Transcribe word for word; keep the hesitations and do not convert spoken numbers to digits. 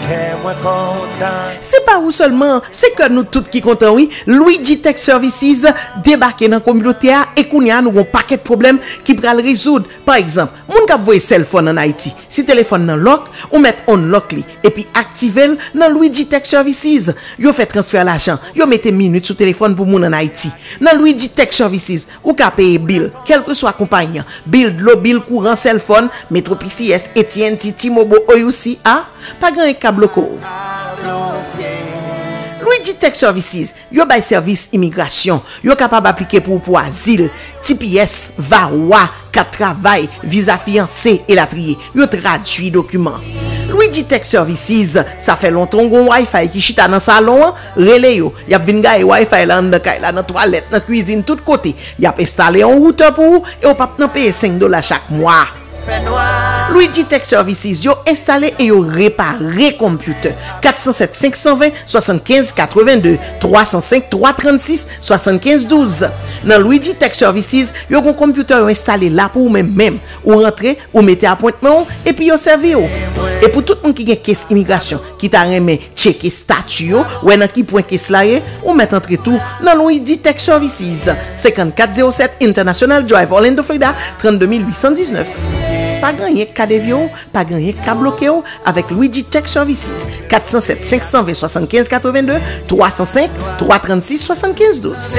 Kè mwen kontan. Se pa ou sèlman, se kè nou tout ki kontan wi. Luigi Tech Services debake nan kominote a e kounye a nou gon pakèt pwoblèm ki pral rezoud. Pa egzanp, moun k ap voye sèlfòn ann Ayiti, si telefòn nan lòk, ou mèt unlock li epi aktive l nan Luigi Tech Services. Yo fè transfè lajan, yo mete minit sou telefòn pou moun ann Ayiti. Nan Luigi Tech Services, ou ka peye bil, kèlkeswa konpayi an, bil dlo, bil kouran, sèlfòn, Metro P C S, A T and T, T-Mobile, O U C, a, pa gen anyen k ka bloke w. Luigi Tech Services, yo bay sèvis imigrasyon, yo kapab aplike pou ou pou azil, T P S, VAWA, kat travay, viza fiyanse, elatriye. Yo tradui dokiman. Luigi Tech Services, sa fè lontan w gon Wi-Fi ki chita nan salon an, rele yo. Y ap vin gaye Wi-Fi la anndan kay la, nan twalèt, nan kwizin, tout kote. Y ap enstale yon woutè pou ou e w p ap nan peye senk dola chak mwa. Luigi Tech Services, yo enstale e yo repare konpyoutè. Kat san sèt, senk san ven, swasann kenz katreven de, twa san senk, twa trannsis, swasann kenz douz. Nan Luigi Tech Services, yo gon konpyoutè yo enstale la pou ou menm menm. Ou rantre, ou mete apwentman w, epi yo sèvi w. E pou tout moun ki gen kes imigrasyon, ki ta renmen tcheke estati yo, wè nan ki pwen kes la ye, ou mèt antre tou nan Luigi Tech Services, senkannkat zewo sèt International Drive, Orlando, Florida, trannde mil uitsan diznèf. Pa gen anyen k ka devye w, pa gen anyen k ka bloke w avèk Luigi Tech Services, kat san sèt, senk san ven, swasann kenz katreven de, twa san senk, twa trannsis, swasann kenz douz.